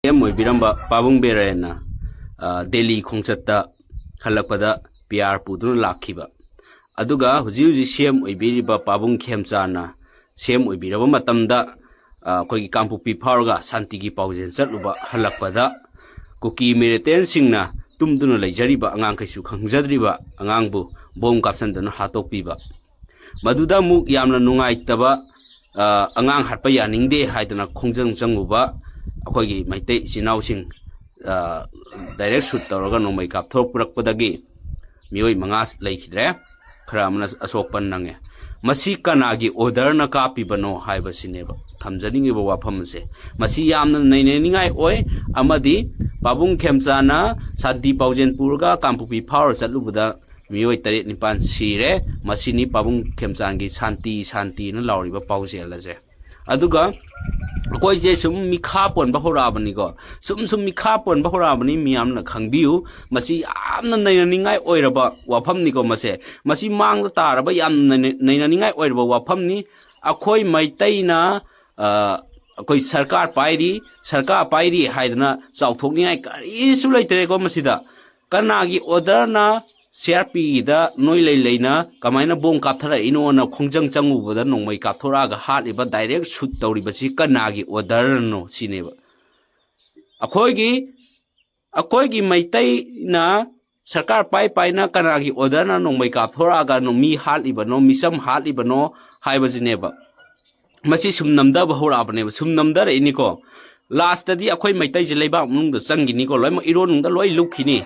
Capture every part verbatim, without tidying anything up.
M ꯑꯣꯏꯕꯤꯔꯝꯕ ꯄꯥꯕꯨꯡ ꯕꯤꯔꯦꯟꯅ, ꯑ, ꯗꯦꯜꯂꯤ ꯈꯣꯡꯆꯠꯇ ꯍꯜꯂꯛꯄꯗ ꯄꯤ ꯑꯥꯔ ꯄꯨꯗꯨꯅ ꯂꯥꯛꯈꯤꯕ꯫ ꯑꯗꯨꯒ ꯍꯧꯖꯤꯛ ꯍꯧꯖꯤꯛ ꯁꯤ ꯑꯦꯝ ꯑꯣꯏꯕꯤꯔꯤꯕ ꯄꯥꯕꯨꯡ ꯈꯦꯝꯆꯥꯅ ꯁꯤ ꯑꯦꯝ ꯑꯣꯏꯕꯤꯔꯕ ꯃꯇꯝꯗ, ꯑ, ꯑꯩꯈꯣꯏꯒꯤ ꯀꯥꯡꯄꯣꯛꯄꯤ ꯐꯥꯎꯔꯒ ꯁꯥꯟꯇꯤꯒꯤ ꯄꯥꯎꯖꯦꯜ ꯆꯠꯂꯨꯕ ꯍꯜꯂꯛꯄꯗ ꯀꯨꯀꯤ ꯃꯤꯂꯤꯇꯦꯟꯁꯤꯡꯅ ꯇꯨꯝꯗꯨꯅ ꯂꯩꯖꯔꯤꯕ, ꯑꯉꯥꯡꯈꯩꯁꯨ ꯈꯪꯖꯗ꯭ꯔꯤꯕ ꯑꯉꯥꯡꯕꯨ ꯕꯣꯝ ꯀꯥꯞꯁꯤꯟꯗꯨꯅ ꯍꯥꯠꯇꯣꯛꯄꯤꯕ꯫ ꯃꯗꯨꯗ ꯑꯃꯨꯛ ꯌꯥꯝꯅ ꯅꯨꯡꯉꯥꯏꯇꯕ, ꯑ, ꯑꯉꯥꯡ ꯍꯥꯠꯄ ꯌꯥꯅꯤꯡꯗꯦ ꯍꯥꯏꯗꯅ ꯈꯣꯡꯖꯪ ꯆꯪꯉꯨꯕ ꯑꯩꯈꯣꯏꯒꯤ ꯃꯩꯇꯩ ꯏꯆꯤꯟ ꯏꯅꯥꯎꯁꯤꯡ, ꯑ, ꯗꯥꯏꯔꯦꯛ ꯁꯨꯠ ꯇꯧꯔꯒ ꯅꯣꯡꯃꯩ ꯀꯥꯞꯊꯣꯔꯛꯄꯗꯒꯤ ꯃꯤꯑꯣꯏ ꯃꯉꯥ ꯂꯩꯈꯤꯗ꯭ꯔꯦ, ꯈꯔ ꯑꯃꯅ ꯑꯁꯣꯛꯄ ꯅꯪꯉꯦ꯫ ꯃꯁꯤ ꯀꯅꯥꯒꯤ ꯑꯣꯔꯗꯔꯅ ꯀꯥꯞꯄꯤꯕꯅꯣ ꯍꯥꯏꯕꯁꯤꯅꯦꯕ ꯊꯝꯖꯅꯤꯡꯉꯤꯕ ꯋꯥꯐꯝ ꯑꯁꯦ꯫ ꯃꯁꯤ ꯌꯥꯝꯅ ꯅꯩꯅꯅꯤꯡꯉꯥꯏ ꯑꯣꯏ, ꯑꯃꯗꯤ ꯄꯥꯕꯨꯡ ꯈꯦꯝꯆꯥꯅ ꯁꯥꯟꯇꯤ ꯄꯥꯎꯖꯦꯜ ꯄꯨꯔꯒ ꯀꯥꯡꯄꯣꯛꯄꯤ ꯐꯥꯎꯔ ꯆꯠꯂꯨꯕꯗ ꯃꯤꯑꯣꯏ ꯇꯔꯦꯠ ꯅꯤꯄꯥꯜ ꯁꯤꯔꯦ꯫ ꯃꯁꯤꯅꯤ ꯄꯥꯕꯨꯡ ꯈꯦꯝꯆꯥꯟꯒꯤ "ꯁꯥꯟꯇꯤ, ꯁꯥꯟꯇꯤꯅ" ꯂꯥꯎꯔꯤꯕ ꯄꯥꯎꯖꯦꯜ ꯑꯁꯦ꯫ ꯑꯗꯨꯒ ꯑꯩꯈꯣꯏꯁꯦ ꯁꯨꯝ ꯃꯤꯈꯥ ꯄꯣꯟꯕ ꯍꯧꯔꯛꯑꯕꯅꯤꯀꯣ꯫ ꯁꯨꯝ ꯁꯨꯝ ꯃꯤꯈꯥ ꯄꯣꯟꯕ ꯍꯧꯔꯛꯑꯕꯅꯤ, ꯃꯤꯌꯥꯝꯅ ꯈꯪꯕꯤꯌꯨ꯫ ꯃꯁꯤ ꯌꯥꯝꯅ ꯅꯩꯅꯅꯤꯡꯉꯥꯏ ꯑꯣꯏꯔꯕ ꯋꯥꯐꯝꯅꯤꯀꯣ꯫ ꯃꯁꯦ, ꯃꯁꯤ ꯃꯥꯡꯗ ꯇꯥꯔꯕ ꯌꯥꯝꯅ ꯅꯩꯅ-, ꯅꯩꯅꯅꯤꯡꯉꯥꯏ ꯑꯣꯏꯔꯕ ꯋꯥꯐꯝꯅꯤ꯫ ꯑꯩꯈꯣꯏ ꯃꯩꯇꯩꯅ, ꯑ, ꯑꯩꯈꯣꯏ ꯁꯔꯀꯥꯔ ꯄꯥꯏꯔꯤ, ꯁꯔꯀꯥꯔ ꯄꯥꯏꯔꯤ ꯍꯥꯏꯗꯅ ꯆꯥꯎꯊꯣꯛꯅꯤꯡꯉꯥꯏ ꯀꯔꯤꯁꯨ ꯂꯩꯇ꯭ꯔꯦꯀꯣ ꯃꯁꯤꯗ꯫ ꯀꯅꯥꯒꯤ ꯑꯣꯔꯗꯔꯅ ꯁꯤ ꯑꯥꯔ ꯄꯤꯗ ꯅꯣꯏ ꯂꯩ ꯂꯩꯅ ꯀꯃꯥꯏꯅ ꯕꯣꯝ ꯀꯥꯞꯊꯔꯛꯏꯅꯣꯅ ꯈꯣꯡꯖꯪ ꯆꯪꯉꯨꯕꯗ ꯅꯣꯡꯃꯩ ꯀꯥꯞꯊꯣꯔꯛꯑꯒ ꯍꯥꯠꯂꯤꯕ, ꯗꯥꯏꯔꯦꯛ ꯁꯨꯠ ꯇꯧꯔꯤꯕꯁꯤ ꯀꯅꯥꯒꯤ ꯑꯣꯔꯗꯔꯅꯣ ꯁꯤꯅꯦꯕ꯫ ꯑꯩꯈꯣꯏꯒꯤ, ꯑꯩꯈꯣꯏꯒꯤ ꯃꯩꯇꯩꯅ ꯁꯔꯀꯥꯔ ꯄꯥꯏ ꯄꯥꯏꯅ ꯀꯅꯥꯒꯤ ꯑꯣꯔꯗꯔꯅ ꯅꯣꯡꯃꯩ ꯀꯥꯞꯊꯣꯔꯛꯑꯒ ꯅꯣ-, ꯃꯤ ꯍꯥꯠꯂꯤꯕꯅꯣ, ꯃꯤꯆꯝ ꯍꯥꯠꯂꯤꯕꯅꯣ ꯍꯥꯏꯕꯁꯤꯅꯦꯕ꯫ ꯃꯁꯤ ꯁꯨꯝ ꯅꯝꯊꯕ ꯍꯧꯔꯛꯑꯕꯅꯦꯕ, ꯁꯨꯝ ꯅꯝꯊꯔꯛꯏꯅꯤꯀꯣ꯫ ꯂꯥꯁꯇꯗꯤ ꯑꯩꯈꯣꯏ ꯃꯩꯇꯩꯁꯦ ꯂꯩꯕꯥꯛ ꯃꯅꯨꯡꯗ ꯆꯪꯈꯤꯅꯤꯀꯣ, ꯂꯣꯏꯅꯃꯛ ꯏꯔꯣꯟꯅꯨꯡꯗ ꯂꯣꯏ ꯂꯨꯞꯈꯤꯅꯤ꯫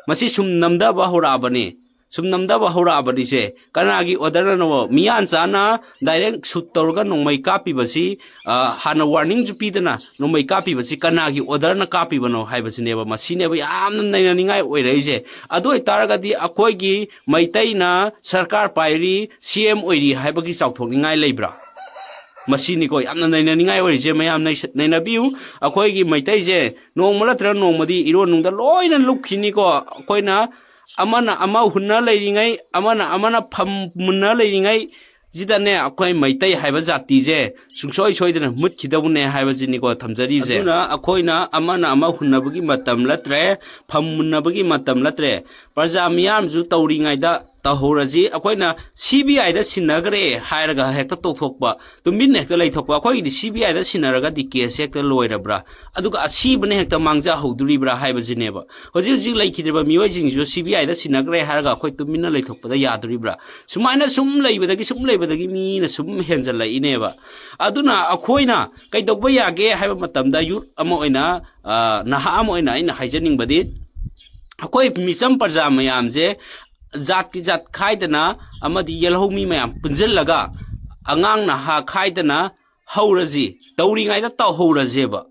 ꯃꯁꯤ ꯁꯨꯝ ꯅꯝꯊꯕ ꯍꯧꯔꯛꯑꯕꯅꯤ꯫ ꯁꯨꯝ ꯅꯝꯊꯕ ꯍꯧꯔꯛꯑꯕꯅꯤꯁꯦ꯫ ꯀꯅꯥꯒꯤ ꯑꯣꯔꯗꯔꯅꯅꯣ? ꯃꯤꯌꯥꯟ ꯆꯥꯅ ꯗꯥꯏꯔꯦꯛ ꯁꯨꯠ ꯇꯧꯔꯒ ꯅꯣꯡꯃꯩ ꯀꯥꯞꯄꯤꯕꯁꯤ, ꯑ, ꯍꯥꯟꯅ ꯋꯥꯔꯅꯤꯡꯁꯨ ꯄꯤꯗꯅ ꯅꯣꯡꯃꯩ ꯀꯥꯞꯄꯤꯕꯁꯤ ꯀꯅꯥꯒꯤ ꯑꯣꯔꯗꯔꯅ ꯀꯥꯞꯄꯤꯕꯅꯣ ꯍꯥꯏꯕꯁꯤꯅꯦꯕ꯫ ꯃꯁꯤꯅꯦꯕ ꯌꯥꯝꯅ ꯅꯩꯅꯅꯤꯡꯉꯥꯏ ꯑꯣꯏꯔꯛꯏꯁꯦ꯫ ꯑꯗꯨ ꯑꯣꯏꯇꯥꯔꯒꯗꯤ ꯑꯩꯈꯣꯏꯒꯤ ꯃꯩꯇꯩꯅ ꯁꯔꯀꯥꯔ ꯄꯥꯏꯔꯤ, ꯁꯤ ꯑꯦꯝ ꯑꯣꯏꯔꯤ ꯍꯥꯏꯕꯒꯤ ꯆꯥꯎꯊꯣꯛꯅꯤꯡꯉꯥꯏ ꯂꯩꯕ꯭ꯔꯥ? ꯃꯁꯤꯅꯤꯀꯣ ꯌꯥꯝꯅ ꯅꯩꯅꯅꯤꯡꯉꯥꯏ ꯑꯣꯏꯔꯤꯁꯦ꯫ ꯃꯌꯥꯝ ꯅꯩꯁ-, ꯅꯩꯅꯕꯤꯌꯨ꯫ ꯑꯩꯈꯣꯏꯒꯤ ꯃꯩꯇꯩꯁꯦ ꯅꯣꯡꯃ ꯅꯠꯇ꯭ꯔꯒ ꯅꯣꯡꯃꯗꯤ ꯏꯔꯣꯟꯅꯨꯡꯗ ꯂꯣꯏꯅ ꯂꯨꯞꯈꯤꯅꯤꯀꯣ꯫ ꯑꯩꯈꯣꯏꯅ ꯑꯃꯅ ꯑꯃ ꯍꯨꯟꯅ ꯂꯩꯔꯤꯉꯩ, ꯑꯃꯅ ꯑꯃꯅ ꯐꯝ ꯃꯨꯟꯅ ꯂꯩꯔꯤꯉꯩ, ꯁꯤꯗꯅꯦ ꯑꯩꯈꯣꯏ ꯃꯩꯇꯩ ꯍꯥꯏꯕ ꯖꯥꯇꯤꯁꯦ ꯁꯨꯡꯁꯣꯏ ꯁꯣꯏꯗꯅ ꯃꯨꯠꯈꯤꯗꯧꯕꯅꯦ ꯍꯥꯏꯕꯁꯤꯅꯤꯀꯣ ꯊꯝꯖꯔꯤꯕꯁꯦ꯫ ꯑꯗꯨꯅ ꯑꯩꯈꯣꯏꯅ ꯑꯃꯅ ꯑꯃ ꯍꯨꯟꯅꯕꯒꯤ ꯃꯇꯝ ꯅꯠꯇ꯭ꯔꯦ, ꯐꯝ ꯃꯨꯟꯅꯕꯒꯤ ꯃꯇꯝ ꯅꯠꯇ꯭ꯔꯦ꯫ ꯄ꯭ꯔꯖꯥ ꯃꯤꯌꯥꯝꯁꯨ ꯇꯧꯔꯤꯉꯩꯗ ꯇꯧꯍꯧꯔꯁꯤ꯫ ꯑꯩꯈꯣꯏꯅ ꯁꯤ ꯕꯤ ꯑꯥꯏꯗ ꯁꯤꯟꯅꯈ꯭ꯔꯦ ꯍꯥꯏꯔꯒ ꯍꯦꯛꯇ ꯇꯣꯛꯊꯣꯛꯄ, ꯇꯨꯃꯤꯟꯅ ꯍꯦꯛꯇ ꯂꯩꯊꯣꯛꯄ꯫ ꯑꯩꯈꯣꯏꯒꯤꯗꯤ ꯁꯤ ꯕꯤ ꯑꯥꯏꯗ ꯁꯤꯟꯅꯔꯒꯗꯤ ꯀꯦꯁ ꯍꯦꯛꯇ ꯂꯣꯏꯔꯕ꯭ꯔꯥ? ꯑꯗꯨꯒ ꯑꯁꯤꯕꯅ ꯍꯦꯛꯇ ꯃꯥꯡꯖꯍꯧꯗꯣꯔꯤꯕ꯭ꯔꯥ ꯍꯥꯏꯕꯁꯤꯅꯦꯕ꯫ ꯍꯧꯖꯤꯛ ꯍꯧꯖꯤꯛ ꯂꯩꯈꯤꯗ꯭ꯔꯤꯕ ꯃꯤꯑꯣꯏꯁꯤꯡꯁꯤꯁꯨ ꯁꯤ ꯕꯤ ꯑꯥꯏꯗ ꯁꯤꯟꯅꯈ꯭ꯔꯦ ꯍꯥꯏꯔꯒ ꯑꯩꯈꯣꯏ ꯇꯨꯃꯤꯟꯅ ꯂꯩꯊꯣꯛꯄꯗ ꯌꯥꯗꯣꯔꯤꯕ꯭ꯔꯥ? ꯁꯨꯃꯥꯏꯅ ꯁꯨꯝ ꯂꯩꯕꯗꯒꯤ, ꯁꯨꯝ ꯂꯩꯕꯗꯒꯤ ꯃꯤꯅ ꯁꯨꯝ ꯍꯦꯟꯖꯜꯂꯛꯏꯅꯦꯕ꯫ ꯑꯗꯨꯅ ꯑꯩꯈꯣꯏꯅ ꯀꯩꯗꯧꯕ ꯌꯥꯒꯦ ꯍꯥꯏꯕ ꯃꯇꯝꯗ, ꯌꯨꯠ ꯑꯃ ꯑꯣꯏꯅ, ꯑ, ꯅꯍꯥ ꯑꯃ ꯑꯣꯏꯅ ꯑꯩꯅ ꯍꯥꯏꯖꯅꯤꯡꯕꯗꯤ, ꯑꯩꯈꯣꯏ ꯃꯤꯆꯝ ꯄ꯭ꯔꯖꯥ ꯃꯌꯥꯝꯁꯦ ꯖꯥꯠꯀꯤ ꯖꯥꯠ ꯈꯥꯏꯗꯅ ꯑꯃꯗꯤ ꯌꯦꯜꯍꯧꯃꯤ ꯃꯌꯥꯝ ꯄꯨꯟꯁꯤꯜꯂꯒ ꯑꯉꯥꯡ ꯅꯍꯥ ꯈꯥꯏꯗꯅ ꯍꯧꯔꯁꯤ, ꯇꯧꯔꯤꯉꯩꯗ ꯇꯧꯍꯧꯔꯁꯦꯕ꯫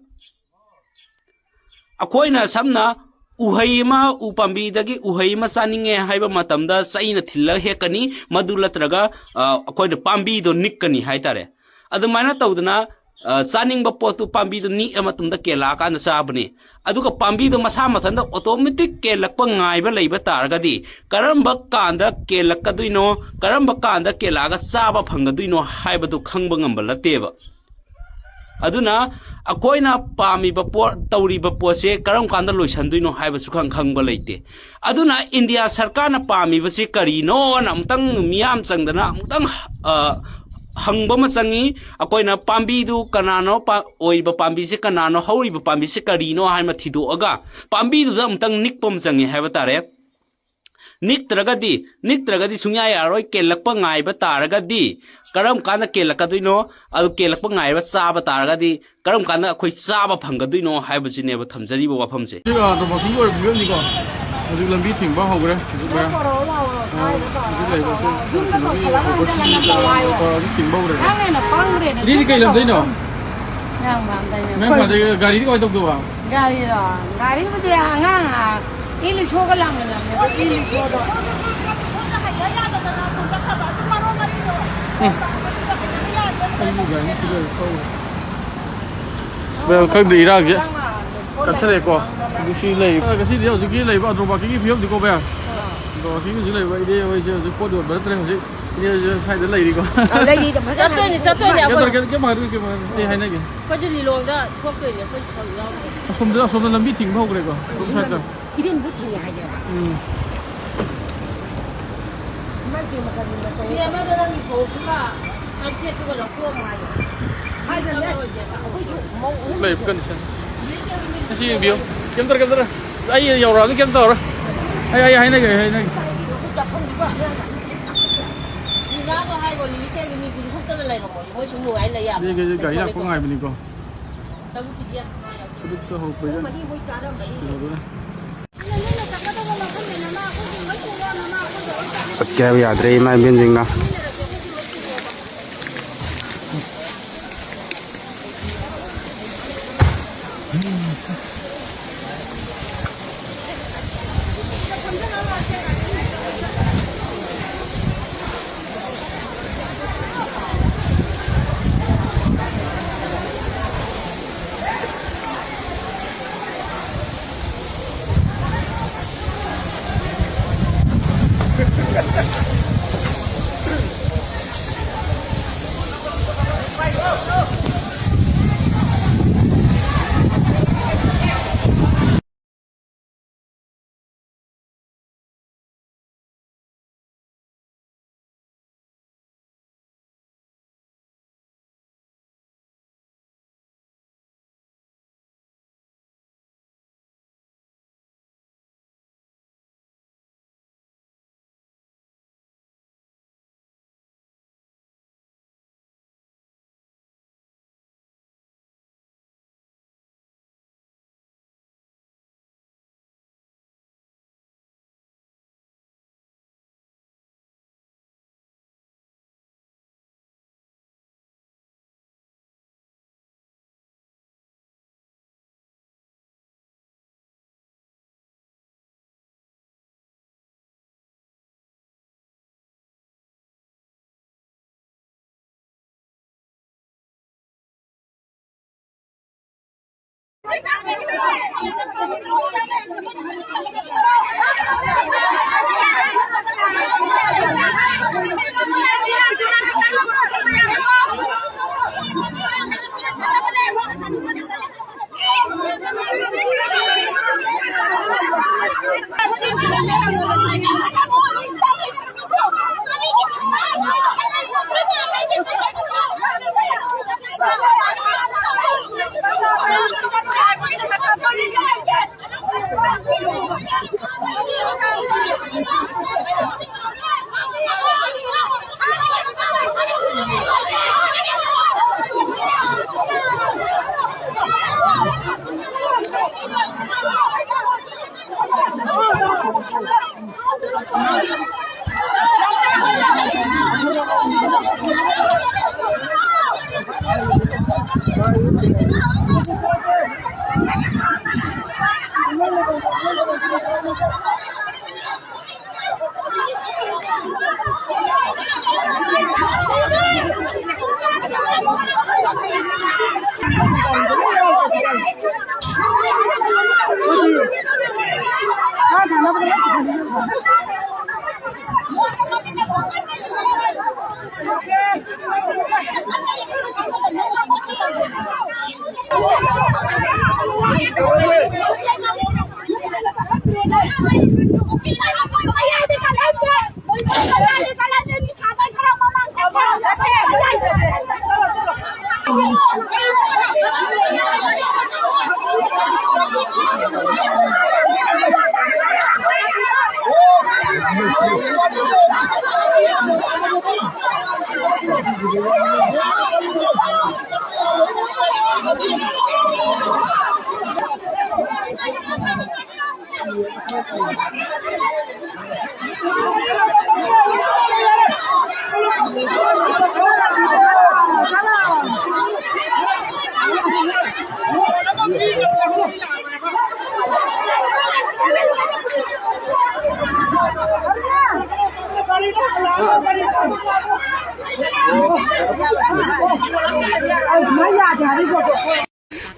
ꯑꯩꯈꯣꯏꯅ ꯁꯝꯅ ꯎꯍꯩ ꯑꯃ, ꯎ ꯄꯥꯝꯕꯤꯗꯒꯤ ꯎꯍꯩ ꯑꯃ ꯆꯥꯅꯤꯡꯉꯦ ꯍꯥꯏꯕ ꯃꯇꯝꯗ ꯆꯩꯅ ꯊꯤꯜꯂꯒ ꯍꯦꯛꯀꯅꯤ, ꯃꯗꯨ ꯅꯠꯇ꯭ꯔꯒ, ꯑ, ꯑꯩꯈꯣꯏꯅ ꯄꯥꯝꯕꯤꯗꯣ ꯅꯤꯛꯀꯅꯤ ꯍꯥꯏꯇꯥꯔꯦ꯫ ꯑꯗꯨꯃꯥꯏꯅ ꯇꯧꯗꯅ, ꯑ, ꯆꯥꯅꯤꯡꯕ ꯄꯣꯠꯇꯨ ꯄꯥꯝꯕꯤꯗꯨ ꯅꯤꯛꯑ ꯃꯇꯨꯡꯗ ꯀꯦꯜꯂꯛꯑꯀꯥꯟꯗ ꯆꯥꯕꯅꯤ꯫ ꯑꯗꯨꯒ ꯄꯥꯝꯕꯤꯗꯣ ꯃꯁꯥ ꯃꯊꯟꯇ ꯑꯣꯇꯣꯃꯦꯇꯤꯛ ꯀꯦꯜꯂꯛꯄ ꯉꯥꯏꯕ ꯂꯩꯕ ꯇꯥꯔꯒꯗꯤ, ꯀꯔꯝꯕ ꯀꯥꯟꯗ ꯀꯦꯜꯂꯛꯀꯗꯣꯏꯅꯣ, ꯀꯔꯝꯕ ꯀꯥꯟꯗ ꯀꯦꯜꯂꯛꯑꯒ ꯆꯥꯕ ꯐꯪꯒꯗꯣꯏꯅꯣ ꯍꯥꯏꯕꯗꯨ ꯈꯪꯕ ꯉꯝꯕ ꯅꯠꯇꯦꯕ꯫ ꯑꯗꯨꯅ ꯑꯩꯈꯣꯏꯅ ꯄꯥꯝꯃꯤꯕ ꯄꯣꯠ, ꯇꯧꯔꯤꯕ ꯄꯣꯠꯁꯦ ꯀꯔꯝ ꯀꯥꯟꯗ ꯂꯣꯏꯁꯟꯗꯣꯏꯅꯣ ꯍꯥꯏꯕꯁꯨ ꯈꯪ-, ꯈꯪꯕ ꯂꯩꯇꯦ꯫ ꯑꯗꯨꯅ ꯏꯟꯗꯤꯌꯥ ꯁꯔꯀꯥꯔꯅ ꯄꯥꯝꯃꯤꯕꯁꯤ ꯀꯔꯤꯅꯣꯅ ꯑꯃꯨꯛꯇꯪ ꯃꯤꯌꯥꯝ ꯆꯪꯗꯅ ꯑꯃꯨꯛꯇꯪ, ꯑ, ꯍꯪꯕ ꯑꯃ ꯆꯪꯉꯤ꯫ ꯑꯩꯈꯣꯏꯅ ꯄꯥꯝꯕꯤꯗꯨ ꯀꯅꯥꯅꯣ, ꯄꯥ-, ꯑꯣꯏꯔꯤꯕ ꯄꯥꯝꯕꯤꯁꯤ ꯀꯅꯥꯅꯣ, ꯍꯧꯔꯤꯕ ꯄꯥꯝꯕꯤꯁꯤ ꯀꯔꯤꯅꯣ ꯍꯥꯏꯕ ꯊꯤꯗꯣꯛꯑꯒ ꯄꯥꯝꯕꯤꯗꯨꯗ ꯑꯃꯨꯛꯇꯪ ꯅꯤꯛꯄ ꯑꯃ ꯆꯪꯉꯤ ꯍꯥꯏꯕ ꯇꯥꯔꯦ꯫ ꯅꯤꯛꯇ꯭ꯔꯒꯗꯤ, ꯅꯤꯛꯇ꯭ꯔꯒꯗꯤ ꯁꯨꯡꯌꯥ ꯌꯥꯔꯣꯏ꯫ ꯀꯦꯜꯂꯛꯄ ꯉꯥꯏꯕ ꯇꯥꯔꯒꯗꯤ ꯀꯔꯝ ꯀꯥꯟꯗ ꯀꯦꯜꯂꯛꯀꯗꯣꯏꯅꯣ? ꯑꯗꯨ ꯀꯦꯜꯂꯛꯄ ꯉꯥꯏꯕ ꯆꯥꯕ ꯇꯥꯔꯒꯗꯤ ꯀꯔꯝ ꯀꯥꯟꯗ ꯑꯩꯈꯣꯏ ꯆꯥꯕ ꯐꯪꯒꯗꯣꯏꯅꯣ ꯍꯥꯏꯕꯁꯤꯅꯦꯕ ꯊꯝꯖꯔꯤꯕ ꯋꯥꯐꯝꯁꯦ꯫ ꯍꯧꯖꯤꯛ, ꯑ, ꯇ꯭ꯔꯣꯐꯤꯛꯀꯤ ꯑꯣꯏꯕ ꯐꯤꯕꯝꯅꯤꯀꯣ꯫ ꯍꯧꯖꯤꯛ ꯂꯝꯕꯤ ꯊꯤꯡꯕ ꯍꯧꯈ꯭ꯔꯦ꯫ ꯍꯧꯖꯤꯛ ꯃꯌꯥꯝ, ꯑ, ꯍꯧꯖꯤꯛ ꯂꯩꯕꯁꯦ ꯀꯩꯅꯣꯒꯤ ꯑꯣꯄꯣꯔꯆꯨꯅꯤꯇꯤ ꯇꯧꯔꯒ ꯍꯧꯖꯤꯛ ꯊꯤꯡꯕ ꯍꯧꯈ꯭ꯔꯦ꯫ ꯅꯪꯅ ꯍꯦꯟꯅ ꯄꯪꯈ꯭ꯔꯦꯗ꯫ ꯏꯅꯦꯗꯤ ꯀꯩ ꯂꯝꯗꯩꯅꯣ? ꯃꯌꯥꯡ ꯃꯌꯥꯡ ꯃꯌꯥꯡ ꯒꯥꯔꯤꯗꯤ ꯀꯃꯥꯏꯅ ꯇꯧꯗꯧꯕ? ꯒꯥꯔꯤꯔꯣ? ꯒꯥꯔꯤꯕꯨꯗꯤ ꯑꯉꯥꯡ, ꯑ, ꯏꯂꯤꯁꯣꯒ ꯂꯥꯛꯃꯤꯟꯅꯕꯅꯦ, ꯑꯗꯣ ꯏꯂꯤꯁꯣꯗꯣ꯫ ꯃꯌꯥꯝ ꯈꯪꯗꯦ, ꯏꯔꯥꯡꯁꯦ ꯀꯟꯁꯜꯂꯛꯑꯦꯀꯣ꯫ ꯑꯗꯨ ꯁꯤ ꯂꯩ, ꯉꯁꯤꯗꯤ ꯍꯧꯖꯤꯛꯀꯤ ꯂꯩꯕ ꯑꯟꯗ꯭ꯔꯣ ꯄꯥꯔꯀꯤꯡꯒꯤ ꯐꯤꯕꯝꯗꯤꯀꯣ ꯃꯌꯥꯝ꯫ ꯑꯟꯗ꯭ꯔꯣ ꯄꯥꯔꯀꯤꯡ ꯍꯧꯖꯤꯛ ꯂꯩꯕ ꯏꯅꯦ ꯍꯣꯏꯁꯦ ꯍꯧꯖꯤꯛ ꯄꯣꯠ ꯌꯣꯟꯕ ꯅꯠꯇ꯭ꯔꯦ ꯍꯧꯖꯤꯛ꯫ ꯏꯅꯦꯁꯨ ꯁ꯭ꯋꯥꯏꯗ ꯂꯩꯔꯤꯀꯣ꯫ ꯑ, ꯂꯩꯔꯤꯗ, ꯐꯖꯅ ꯆꯠꯇꯣꯏꯅꯦ, ꯍꯥꯏꯕ꯫ ꯆꯠꯇꯣꯏꯅꯦ꯫ ꯀꯩꯝ ꯑꯩꯈꯣꯏ ꯇꯧꯔꯣꯏ, ꯀꯩꯝ ꯇꯧꯔꯣꯏ, ꯀꯩꯝ ꯇꯧꯔꯣꯏ꯫ ꯑꯩ ꯍꯥꯏꯅꯒꯦ꯫ ꯑꯩꯈꯣꯏꯁꯨ ꯂꯤꯂꯣꯡꯗ ꯊꯣꯛꯇꯣꯏꯅꯦ, ꯑꯩꯈꯣꯏꯁꯨ ꯊꯕꯛ ꯌꯥꯎꯗꯣꯏꯅꯦ꯫ ꯑꯁꯣꯝꯗ, ꯑꯁꯣꯝꯗ ꯂꯝꯕꯤ ꯊꯤꯡꯕ ꯍꯧꯈ꯭ꯔꯦꯀꯣ, ꯑꯁꯣꯝ ꯁ꯭ꯋꯥꯏꯗ꯫ ꯏꯔꯦꯟꯕꯨ ꯊꯤꯡꯉꯦ ꯍꯥꯏꯌꯦꯕ꯫ ꯎꯝ꯫ ꯏꯃꯥ ꯏꯕꯦꯝꯃ, ꯀꯔꯤ ꯃꯇꯧ? ꯐꯤ ꯑꯃꯗꯣ ꯅꯪꯒꯤ ꯈꯣꯡꯎꯞꯇꯨꯒ ꯀꯝꯆꯦꯠꯇꯨꯒ ꯂꯧꯊꯣꯛꯑꯝꯃꯣ ꯍꯥꯏꯌꯣ꯫ ꯍꯥꯏꯗ꯭ꯔꯅꯦ꯫ ꯑꯩꯈꯣꯏꯁꯨ ꯃꯧ ꯑꯍꯨꯝ ꯂꯩꯕ ꯂꯩ꯫ Condition꯫ ꯁꯤ ꯌꯦꯡꯕꯤꯌꯨ꯫ ꯀꯩꯝ ꯇꯧꯔꯣꯏ, ꯀꯩꯝ ꯇꯧꯔꯣꯏ꯫ ꯑꯩ ꯌꯧꯔꯛꯑꯅꯤ, ꯀꯩꯝ ꯇꯧꯔꯣꯏ꯫ ꯑꯩ, ꯑꯩ ꯍꯥꯏꯅꯒꯦ, ꯑꯩ ꯍꯥꯏꯅꯒꯦ꯫ ꯂꯤꯂꯥꯗꯣ ꯍꯥꯏꯈꯣ, ꯂꯤꯂꯤ ꯀꯩꯒꯤ ꯃꯤ ꯀꯨꯟ ꯈꯛꯇꯒ ꯂꯩꯔꯝꯃꯣ꯫ ꯃꯣꯏ ꯁꯨꯝ ꯅꯨꯡꯉꯥꯏ ꯂꯩ ꯌꯥꯕ꯭ꯔꯣ? ꯃꯤꯈꯩꯁꯦ ꯒꯥꯔꯤ ꯂꯥꯛꯄ ꯉꯥꯏꯕꯅꯤꯀꯣ꯫ ꯇꯔꯨꯛꯀꯤꯗꯤ ꯌꯥꯝ ꯅꯨꯡꯉꯥꯏ ꯌꯥꯎꯗꯦ꯫ ꯑꯌꯨꯛꯇ ꯍꯧꯔꯛꯄꯩꯗ ꯀꯩꯅꯣꯗꯨꯅ꯫ ꯆꯠꯀꯦ ꯍꯥꯏꯕ ꯌꯥꯗ꯭ꯔꯦ, ꯏꯃꯥ ꯏꯕꯦꯟꯁꯤꯡꯅ꯫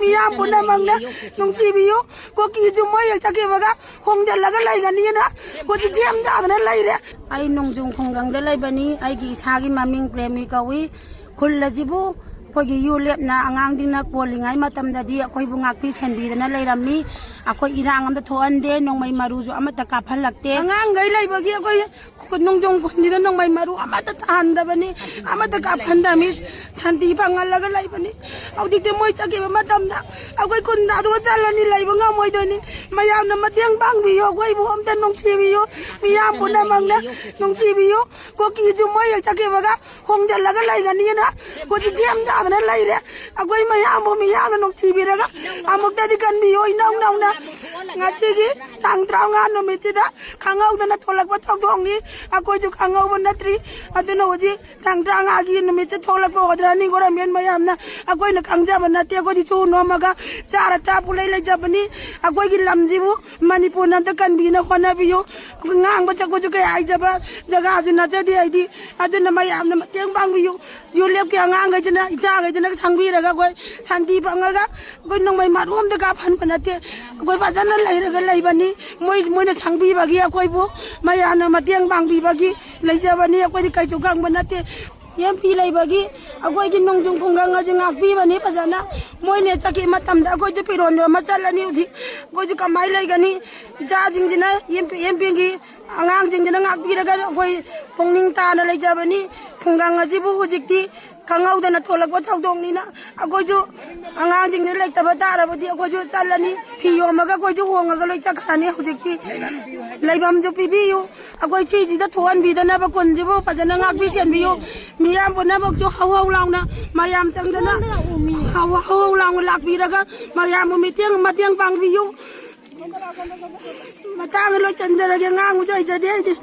ꯃꯤꯌꯥꯝ ꯄꯨꯝꯅꯃꯛꯅ ꯅꯨꯡꯁꯤꯕꯤꯌꯨ꯫ ꯀꯨꯀꯤꯁꯨ ꯃꯣꯏ ꯍꯦꯛ ꯆꯠꯈꯤꯕꯒ ꯍꯣꯡꯖꯤꯜꯂꯒ ꯂꯩꯒꯅꯤꯅ ꯍꯧꯖꯤꯛ ꯁꯦꯝ ꯁꯥꯗꯅ ꯂꯩꯔꯦ꯫ ꯑꯩ ꯅꯣꯡꯖꯨꯡ ꯈꯨꯡꯒꯪꯗ ꯂꯩꯕꯅꯤ꯫ ꯑꯩꯒꯤ ꯏꯁꯥꯒꯤ ꯃꯃꯤꯡ ꯄ꯭ꯔꯦꯃꯤ ꯀꯧꯏ꯫ ꯈꯨꯜ ꯑꯁꯤꯕꯨ ꯑꯩꯈꯣꯏꯒꯤ ꯌꯨ ꯂꯦꯞꯅ ꯑꯉꯥꯡꯁꯤꯡꯅ ꯀꯣꯜꯂꯤꯉꯩ ꯃꯇꯝꯗꯗꯤ ꯑꯩꯈꯣꯏꯕꯨ ꯉꯥꯛꯄꯤ ꯁꯦꯟꯕꯤꯗꯅ ꯂꯩꯔꯝꯃꯤ꯫ ꯑꯩꯈꯣꯏ ꯏꯔꯥꯡ ꯑꯝꯇ ꯊꯣꯛꯍꯟꯗꯦ, ꯅꯣꯡꯃꯩ ꯃꯔꯨꯁꯨ ꯑꯃꯠꯇ ꯀꯥꯞꯍꯜꯂꯛꯇꯦ꯫ ꯑꯉꯥꯡꯈꯩ ꯂꯩꯕꯒꯤ ꯑꯩꯈꯣꯏ ꯈꯨ-, ꯅꯣꯡꯖꯣꯡ ꯈꯨꯟꯁꯤꯗ ꯅꯣꯡꯃꯩ ꯃꯔꯨ ꯑꯃꯠꯇ ꯇꯥꯍꯟꯗꯕꯅꯤ, ꯑꯃꯠꯇ ꯀꯥꯞꯍꯟꯗꯕꯅꯤ, ꯁꯥꯟꯇꯤ ꯐꯪꯍꯜꯂꯒ ꯂꯩꯕꯅꯤ꯫ ꯍꯧꯖꯤꯛꯇꯤ ꯃꯣꯏ ꯆꯠꯈꯤꯕ ꯃꯇꯝꯗ ꯑꯩꯈꯣꯏ ꯈꯨꯟꯗ ꯑꯗꯨꯒ ꯆꯠꯂꯅꯤ, ꯂꯩꯕ ꯉꯝꯃꯣꯏꯗꯣꯏꯅꯤ꯫ ꯃꯌꯥꯝꯅ ꯃꯇꯦꯡ ꯄꯥꯡꯕꯤꯌꯨ, ꯑꯩꯈꯣꯏꯕꯨ ꯑꯝꯇ ꯅꯨꯡꯁꯤꯕꯤꯌꯨ, ꯃꯤꯌꯥꯝ ꯄꯨꯝꯅꯃꯛꯅ ꯅꯨꯡꯁꯤꯕꯤꯌꯨ꯫ ꯀꯨꯀꯤꯁꯨ ꯃꯣꯏ ꯍꯦꯛ ꯆꯠꯈꯤꯕꯒ ꯍꯣꯡꯖꯤꯜꯂꯒ ꯂꯩꯒꯅꯤꯅ ꯍꯧꯖꯤꯛ ꯁꯦꯝ ꯁꯥꯗꯅ ꯂꯩꯔꯦ꯫ ꯑꯩꯈꯣꯏ ꯃꯌꯥꯝꯕꯨ ꯃꯤꯌꯥꯝꯅ ꯅꯨꯡꯁꯤꯕꯤꯔꯒ ꯑꯃꯨꯛꯇꯗꯤ ꯀꯟꯕꯤꯌꯨ꯫ ꯏꯅꯧ ꯅꯧꯅ ꯉꯁꯤꯒꯤ ꯇꯥꯡ ꯇꯔꯥꯃꯉꯥ ꯅꯨꯃꯤꯠꯁꯤꯗ ꯈꯪꯍꯧꯗꯅ ꯊꯣꯛꯂꯛꯄ ꯊꯧꯗꯣꯛꯅꯤ꯫ ꯑꯩꯈꯣꯏꯁꯨ ꯈꯪꯍꯧꯕ ꯅꯠꯇ꯭ꯔꯤ꯫ ꯑꯗꯨꯅ ꯍꯧꯖꯤꯛ ꯇꯥꯡ ꯇꯔꯥꯃꯉꯥꯒꯤ ꯅꯨꯃꯤꯠꯁꯦ ꯊꯣꯛꯂꯛꯄ ꯑꯣꯏꯗ꯭ꯔꯅꯤ ꯒꯣꯔꯃꯦꯟ ꯃꯌꯥꯝꯅ꯫ ꯑꯩꯈꯣꯏꯅ ꯈꯪꯖꯕ ꯅꯠꯇꯦ꯫ ꯑꯩꯈꯣꯏꯗꯤ ꯁꯨ ꯅꯣꯝꯃꯒ ꯆꯥꯔ ꯆꯥ ꯄꯨꯂꯩ ꯂꯩꯖꯕꯅꯤ꯫ ꯑꯩꯈꯣꯏꯒꯤ ꯂꯝꯁꯤꯕꯨ ꯃꯅꯤꯄꯨꯔꯅ ꯑꯝꯇ ꯀꯟꯕꯤꯅ ꯍꯣꯠꯅꯕꯤꯌꯨ꯫ ꯉꯥꯡꯕ ꯆꯠꯄꯁꯨ ꯀꯌꯥ ꯍꯩꯖꯕ ꯖꯒꯥꯁꯨ ꯅꯠꯆꯗꯦ ꯑꯩꯗꯤ꯫ ꯑꯗꯨꯅ ꯃꯌꯥꯝꯅ ꯃꯇꯦꯡ ꯄꯥꯡꯕꯤꯌꯨ꯫ ꯌꯨꯂꯦꯞꯀꯤ ꯑꯉꯥꯡꯈꯩꯁꯤꯅ, ꯏꯆꯥꯈꯩꯁꯤꯅ ꯁꯪꯕꯤꯔꯒ ꯑꯩꯈꯣꯏ ꯁꯥꯟꯇꯤ ꯐꯪꯉꯒ ꯑꯩꯈꯣꯏ ꯅꯣꯡꯃꯩ ꯃꯔꯨ ꯑꯝꯇ ꯀꯥꯞꯍꯟꯕ ꯅꯠꯇꯦ꯫ ꯑꯩꯈꯣꯏ ꯐꯖꯅ ꯂꯩꯔꯒ ꯂꯩꯕꯅꯤ꯫ ꯃꯣꯏ, ꯃꯣꯏꯅ ꯁꯪꯕꯤꯕꯒꯤ, ꯑꯩꯈꯣꯏꯕꯨ ꯃꯌꯥꯝꯅ ꯃꯇꯦꯡ ꯄꯥꯡꯕꯤꯕꯒꯤ ꯂꯩꯖꯕꯅꯤ꯫ ꯑꯩꯈꯣꯏꯗꯤ ꯀꯩꯁꯨ ꯈꯪꯕ ꯅꯠꯇꯦ꯫ ꯑꯦꯝ ꯄꯤ ꯂꯩꯕꯒꯤ ꯑꯩꯈꯣꯏꯒꯤ ꯅꯣꯡꯖꯨꯡ ꯈꯨꯡꯒꯪ ꯑꯁꯤ ꯉꯥꯛꯄꯤꯕꯅꯤ ꯐꯖꯅ꯫ ꯃꯣꯏꯅ ꯆꯠꯈꯤ ꯃꯇꯝꯗ ꯑꯩꯈꯣꯏꯁꯨ ꯐꯤꯔꯣꯟꯗꯣ ꯑꯃ ꯆꯠꯂꯅꯤ ꯍꯧꯖꯤꯛ꯫ ꯑꯩꯈꯣꯏꯁꯨ ꯀꯃꯥꯏꯅ ꯂꯩꯒꯅꯤ? ꯏꯆꯥꯁꯤꯡꯁꯤꯅ ꯑꯦꯝ ꯄꯤ, ꯑꯦꯝ ꯄꯤꯒꯤ ꯑꯉꯥꯡꯁꯤꯡꯁꯤꯅ ꯉꯥꯛꯄꯤꯔꯒ ꯑꯩꯈꯣꯏ ꯄꯨꯛꯅꯤꯡ ꯇꯥꯅ ꯂꯩꯖꯕꯅꯤ꯫ ꯈꯨꯡꯒꯪ ꯑꯁꯤꯕꯨ ꯍꯧꯖꯤꯛꯇꯤ ꯈꯪꯍꯧꯗꯅ ꯊꯣꯛꯂꯛꯄ ꯊꯧꯗꯣꯛꯅꯤꯅ ꯑꯩꯈꯣꯏꯁꯨ ꯑꯉꯥꯡꯁꯤꯡꯁꯤ ꯂꯩꯇꯕ ꯇꯥꯔꯕꯗꯤ ꯑꯩꯈꯣꯏꯁꯨ ꯆꯠꯂꯅꯤ꯫ ꯐꯤ ꯌꯣꯝꯃꯒ ꯑꯩꯈꯣꯏꯁꯨ ꯍꯣꯡꯉꯒ ꯂꯣꯏ ꯆꯠꯈ꯭ꯔꯅꯤ꯫ ꯍꯧꯖꯤꯛꯇꯤ ꯂꯩꯐꯝꯁꯨ ꯄꯤꯕꯤꯌꯨ꯫ ꯑꯩꯈꯣꯏ ꯁꯤꯁꯤꯗ ꯊꯣꯛꯍꯟꯕꯤꯗꯅꯕ ꯀꯨꯟꯁꯤꯕꯨ ꯐꯖꯅ ꯉꯥꯛꯄꯤ ꯁꯦꯟꯕꯤꯌꯨ꯫ ꯃꯤꯌꯥꯝ ꯄꯨꯝꯅꯃꯛꯁꯨ ꯍꯧ ꯍꯧ ꯂꯥꯎꯅ ꯃꯌꯥꯝ ꯆꯪꯗꯅ ꯍꯧ ꯍꯧ ꯂꯥꯎꯅ ꯂꯥꯛꯄꯤꯔꯒ ꯃꯌꯥꯝꯕꯨ ꯃꯇꯦꯡ, ꯃꯇꯦꯡ ꯄꯥꯡꯕꯤꯌꯨ꯫ ꯃꯇꯥꯡꯗ ꯂꯣꯏꯁꯤꯟꯖꯔꯒꯦ꯫ ꯉꯥꯡꯕꯁꯨ ꯍꯩꯖꯗꯦ ꯑꯩꯗꯤ꯫